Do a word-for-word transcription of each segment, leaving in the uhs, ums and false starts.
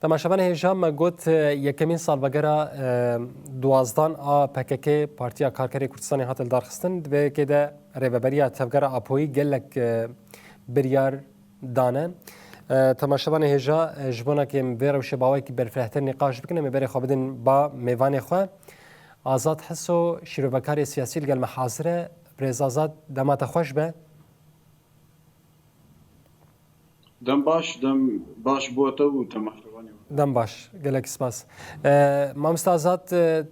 Temaşevanê hêja, me got, e, yekemîn salvegera, e, duwazdan a P K K, Partiya Karkerê Kurdistanê, hat li darxistin. Di vê yekê de rêveberiya Tevgera Apoyî gelek, e, biryar dane. E, temaşevanê hêja, e, ji bona ku em vê rewşê bi awayekî berfirehtir nîqaş bikin, em ê berê xwe bidin ba mêvanê xwe. Azad Hiso, şîrovekarê siyasî, li gel me hazir e. Birêz Azad, dema te xweş be. Dem baş, dem baş bo te û temaşevanê we. Dem baş, gelek spas. E, Mamoste Azad, e,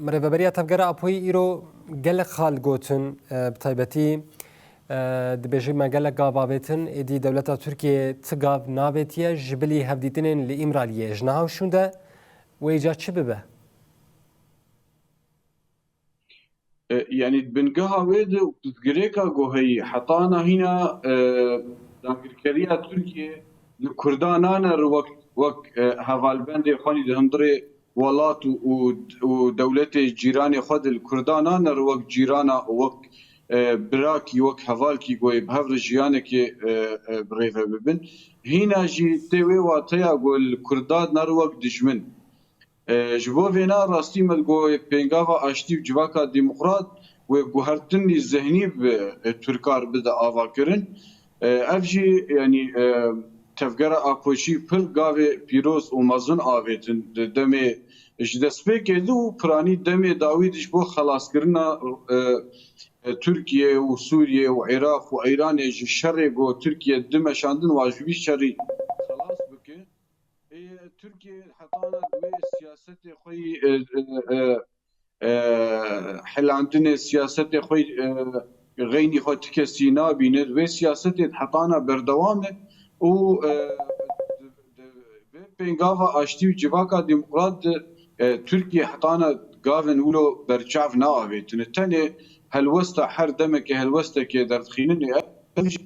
Rêveberiya Tevgera Apoyî îro gelek xal gotin, e, bi taybetî, e, dibêjin me gelek gav avêtin, êdî dewleta Tirkiyê ti gav navêtiye ji bilî hevdîtinên li Îmraliyê. Ji niha û şûnde wê îcar çi bibe? E, yanî bingeha wê de û pirsgirêka ku heyî, heta ana hîna, e, dagirkeriya Tirkiyê li Kurdan nane re wek, wek, e, hevalbendê xwe, yanî di hundirê welat û, û, û dewletê cîranê xwe de li Kurdan nane re wek cîrana, wek, e, birakî, wek hevalkî ku ê bi hev re jiyanekê, e, e, bi rêve bibin. Hîna jî tê wê wateya ku li Kurdan nane re wek dijmin. E, ji bo vêna rastî me digot pêngava aştî û civaka demokrat wê guhertinî zihnî bi, e, Tirkan re bide avakirin. E, ev jî, yanî, e, Tevgera Apoyî pir gavê pîroz û mezin avêtin di demê ji destpêkê de û piranî demê dawî de ji bo xelaskirina, e, e, Tirkiye û Sûriye û Iraq û Îranê ji şerê ku Tirkiye dimeşandin, wa ji vî şerî xelas bike. Ê, Tirkiye heta ana di wê siyasetê xwe yî, e, e, e, e, helandinê siyasetê xwe yî, e, xeynî xwe ti kesî nabîne. Di wê siyasetê de heta ana berdewam e û, e, di, di vê pêngava aştî û civaka demokrat de, e, Tirkiye heta ana gavên wilo berçav naavêtine. Tenê helwesta her demeke helwestekê derdixînin ê ev jî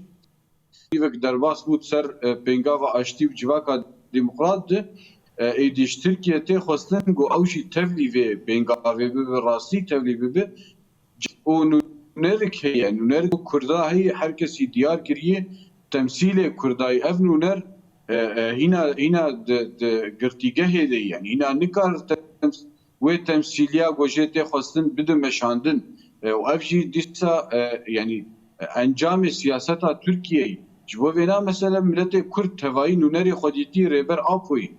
Vek derbas bû ser, e, pêngava aştî û civaka demokrat de, e, êdî ji Tirkiye tê xwestin ku ew jî tevlî vê pêngavê bibe, rastî tevlî bibe. Û nûnerik heye, nûnerik Kurda heye, her kesî diyar kiriye, temsîlê Kurdayî. Ev nûner, e, e, hîna, hîna di, di girtîgehê de ye, yanî hîna nikar tems-, wê temsîliya ku jê tê xwestin bide meşandin. E, û ev jî dîsa, e, yanî, e, encamê siyaseta Tirkiyeyê. Ji bo vêna mesela miletê Kurd tevayî nûnerê xwedîtî Rêber Apoyî.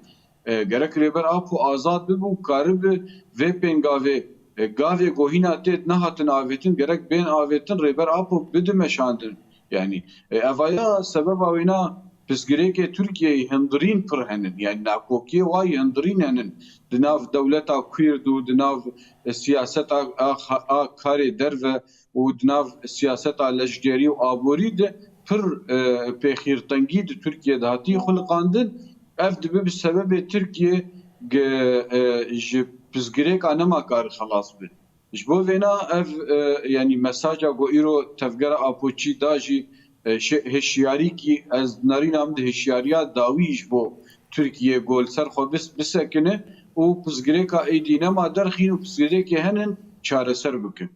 E, gerek Rêber Apo azad bibe û karibe vê pêngavê, e, gavê ku hîna tê nehatin avêtin, gerek bên avêtin, Rêber Apo bide meşandin. Yanî, e, evaya sebeba wêna pirsgirêkê Tirkiyeyê hindirîn pir henin. Yanî nakokiyê wa yî hindirîn henin. Di nav dewleta Kurd û di nav, e, siyaseta a, a, a karê derve û di nav siyaseta leşkerî û aborî de pir, e, pêxîrtengî di Tirkiye de hatiye xuliqandin. Ev dibe bi sebebê Tirkiye ge-, e, ji pirsgirêka nema kar xelas be. Ji bo vêna ev, e, yanî mesaja ku îro Tevgera Apoyî da jî, e, şe-, hişyarîkî, ez nerîna min di hişyariya dawî ji bo Tirkiye ku li ser xwe bis-, bisekine û pirsgirêka êdî nema derxîn û pirsgirêkê henin çareser bikin.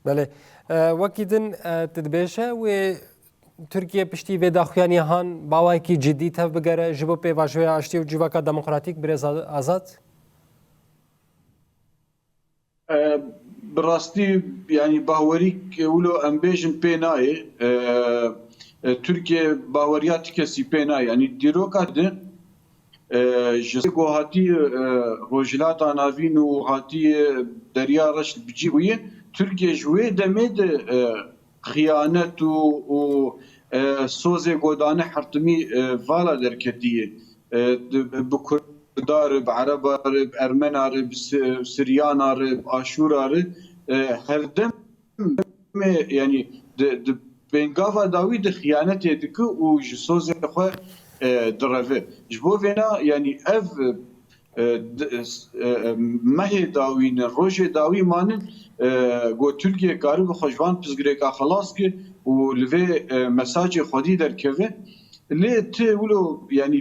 Belê. E, wekî din, e, tu dibêje wê Tirkiye piştî vê daxuyaniyê han bi awayekî cidî tev bigere ji bo pêvajoya aştî û civaka demokratîk, birêz A-, Azad? E, bi rastî, yanî bawerî wilo em bêjin pê nayê. E, e, Tirkiye baweriya ti kesî pê nayê. Yanî dîroka din, e, ji ku hatî, e, Rojhilata Navîn û hatî Derya Reş bi cî bûye, Tirkiye ji wê demê de, e, xiyanet û, û, e, sozê godane hertimî, e, vala derketiye. E, di, bi Kurda re, bi Ereba re, bi Ermena re, bi Si-, Siryana re, bi Aşûra re, e, herdem, yanî di, di pêngava dawî de xiyanetê dike û ji sozê xwe, e, direve. Ji bo vêna, yanî ev, e, di, e, e, mehê dawî ne, rojê dawî manin, e, ku Tirkiye karibe xwe ji van pirsgirêka xelas ke û li vê, e, mesajê xwedî derkeve. Lê ti wilo, yanî,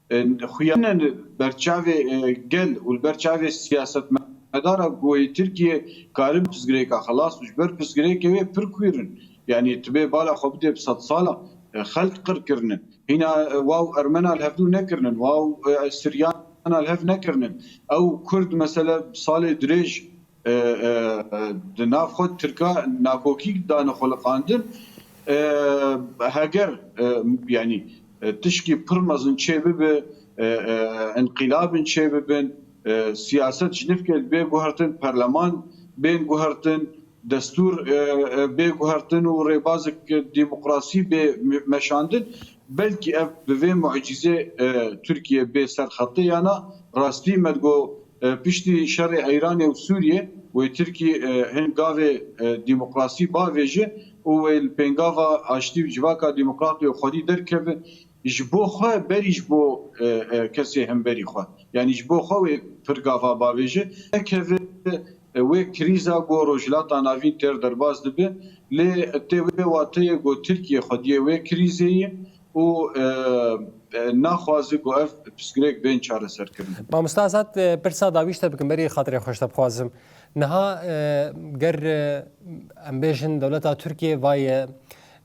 e, xuyanîne berçavê, e, gel û li berçavê siyasetmedara ku yê Tirkiye karibe pirsgirêka xelas û ji ber pirsgirêkê wê pir kwîr in. Yanî ti bê bala xwe bidê bi sedsala, e, xelk qir kirine. Hîna, e, wa û Ermena li hevdû nekirinin, wa û, e, Siryan hena li hev nekirine. Ew Kurd, mesele, salê dirêj, e, e, e, di nav xwe Tirka nakokî dane xwe liqandin. E, heger, e, yanî, e, tişkî pir mezin çê bibe, e, e, înqilabin çê bibin, e, siyaset ji nifkê bê guhertin, perleman bên guhertin, destûr, e, e, bê guhertin û rêbazek demokrasî bê me-, meşandin, belkî ev bi vê mucîzê, e, Tirkiye bê ser xetê, yana rastî me digo, e, piştî şerê Eyranê û Sûriyê wê Tirkî, e, hin gavê, e, demokrasî bavêje û wê li pêngava aştî û civaka demokratê û xwedî derkeve. Ji bo xwe berî ji bo, e, e, kesê hemberî xwe. Yanî ji bo xwe wê pir gava bavêje. Nekeve, e, wê krîza ku Rojhilata Navîn têr derbas dibe, lê tê wê wateyê ku Tirkiye xwediyê wê krîzê ye û, e, e, naxwaze ku ev pirsgirêk bên çareserkirin. Mamoste Azad, e, pirsa dawî ji te bikim, berî xatirê xwe ji te bixwazim. Niha, e, ger, e, em bêjin dewleta Tirkiye vaye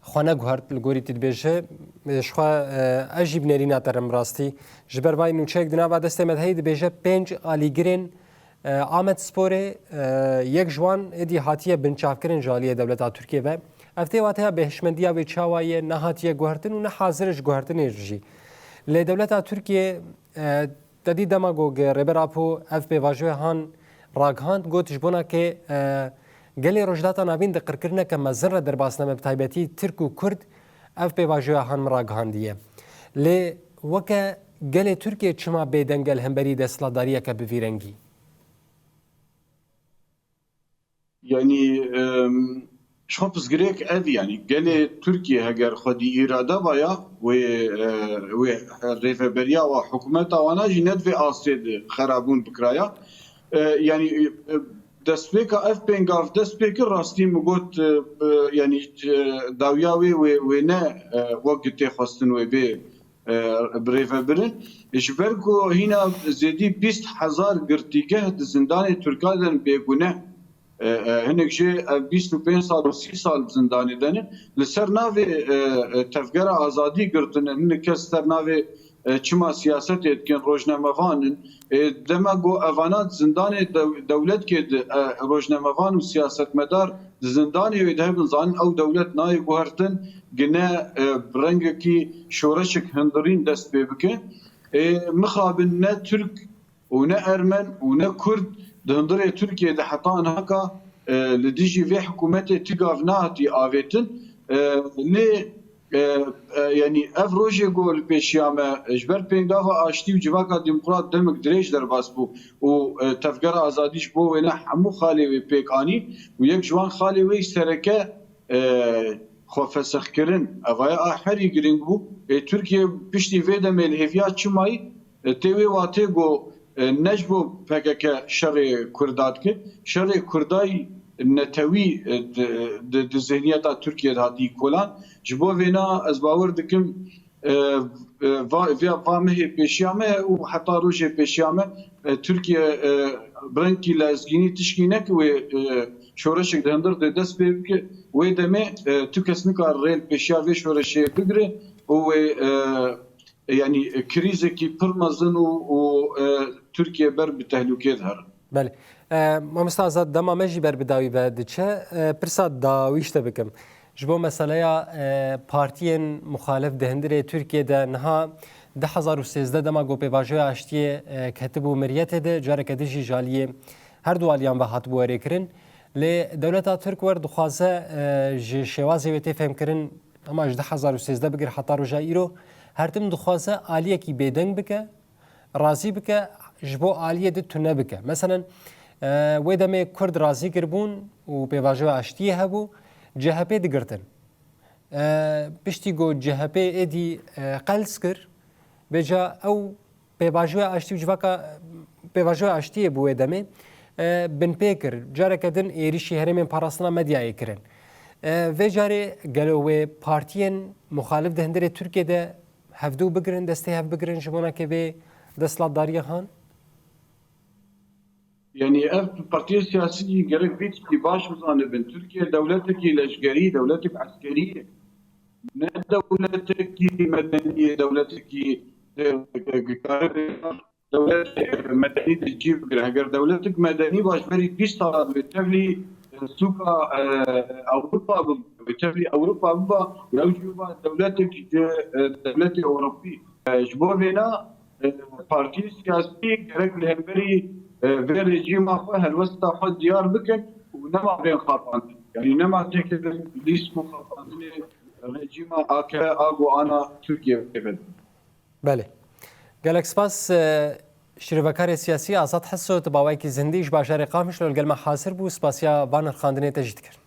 xwe neguhert, li gorî te dibêje, e, ji xwe, e, ez jî bi nêrîna te re im rastî. Ji ber vayî nûçeyek di nava destê me de heye, dibêje pênc alîgirên, e, Amedsporê, e, yek ji wan êdî hatiye binçavkirin ji aliyê dewleta Tirkiye ve. Ev tê wateya bêhişmendiya wê çawa ye, nehatiye guhertin û ne hazir e ji guhertinê jî. Lê dewleta Tirkiye, e, te dî dema ku Rêber Apo ev pêvajoya han ragihand, got, ji bona ke, e, gelê Rojhilata Navîn di qirkirineke mezin re derbas nebe, bi taybetî Tirk û Kurd, ev pêvajoya han min ragihandiye. Lê weke gelê Tirkiye çima bêdeng e li hemberî desthilatdariyeke bi vî rengî? Yanî, em, ji xwe pirsgirêk ev, yanî gelê Tirkiye heger xwedî îrade baya, wê, e, wê rêveberiya wa, hikûmeta wana jî ne di vê astê de xerabûn bikiraya. E, yanî, e, destpêka ev pêngav dest pê kir, rastî min got, e, e, yanî, e, dawiya wê, wê, wê ne, e, wek tê xwestin wê bê, e, birêvebirin. Ji ber ku hîna zêdî bîst hezar girtîgeh di zindanê Tirka de in bêgune. E, e, hinek jê ev bîst û pênc sal û sî sal di zindanê de ne. Li ser navê, e, e, Tevgera Azadî girtine, hinek kes ser navê, e, çima siyasetê dikin, rojnamevan in. E, dema ku evana di zindanê dew-, dewletkê de, e, rojnamevan û siyasetmedar di zindanê wê de hebin, zanin ew dewlet nayê guhertin, gine, e, bi rengekî şoreşek hundirîn dest pê bike. E, mixabin ne Tirk û ne Ermen û ne Kurd di hundirê Tirkiyê de heta niha, e, li dijî vê hikûmetê ti gav nehatî avêtin. E, lê, e, e, yanî ev rojê ku li pêşiya me, e, ji ber pêngava aştî û civaka demokrat demek dirêj derbas bû û, e, Tevgera Azadî ji bo wêne hemû xalê wê pêk anî û yek ji wan xalê wê sereke, e, xwefesexkirin. Evaya a herî girîng bû. Ê, Tirkiye piştî vê demê li hêviya çi mayî? E, tê wê watê ku, e, ne ji bo P K K şerê Kurda dike, şerê Kurdayî netewî, e, di, di, di zihniyeta Tirkiye de hatî kolan. Ji bo vêna ez bawer dikim, e, e, va, vê, va mehê pêşiya me û heta rojê pêşiya me, e, Tirkiye, e, bi rengkî lezgînî tişkî ne ki wê, e, şoreşek di hundir de dest pê bike, wê demê, e, tu kes nikare rê li pêşiya vê şoreşê bigire û wê, e, yanî, e, krîzekî pir mezin û, û, e, Tirkiye ber bi tehlûkê dihere. Belê. E, Mamoste Azad, dema me jî ber bi dawî ve diçe, e, pirsa dawî ji te bikim. Ji bo meseleya, e, partiyên muxalif di hundirê Tirkiye de niha du hezar û sêzdeh dema ku pêvajoya aştiyê, e, ketibû miriyetê de, careke din jî ji aliyê her du aliyan ve hatibû erêkirin. Lê dewleta Tirk wer dixwaze, e, ji şêwazê wê tê fêmkirin, hema ji du hezar û sêzdeh bigir heta roja îro, her tim dixwaze aliyekî bêdeng bike, razî bike, ji bo aliyê di tune bike. Meselen, e, wê demê Kurd razî kiribûn û pêvajoya aştiyê hebû, C H P digirtin. E, piştî ku C H P êdî, e, qels kir, vêca ew pêvajoya aştî û civaka, pêvajoya aştiyê bi wê demê, e, binpê kir. Careke din êrîşî herêmên parastina medyayê kirin. E, vê carê gelo wê partiyên muxalif di hundirê Tirkiye de hevdû bigirin, destê hev bigirin ji bona ke vê desthilatdariya han? Yanî ev partiyê siyasî gerek vî tiştî baş bizanibin. Tirkiye dewletekî leşkerî, dewletek eskerî ye. Ne dewletekî medenî ye, dewletekî, e, e, kare dewletê medenî de cî bigire. Heger dewletik medenî ba ji berî bîst sala divê tevlî, e, sûka, e, Ewropa bibe, tevlî Ewropa biba, û ew jî biba dewletek ji, e, dewletê Ewropî. E, ji bo vêna, e, partiyê siyasî gerek li hemberî, e, vê rejîma xwe helwesta xwe diyar bikin û nema bên xapandin. Yanî nema têkevin lîst û xapandinê rejîma A K A ku ana Tirkiye têkevin. Belê. Gelek spas, e, şîrovekarê siyasî Azad Heso, tu bi awayekî zindî ji bajarê Qamişlo li gel me hazir bû. Spasiya van nirxandinê te jî dikirin.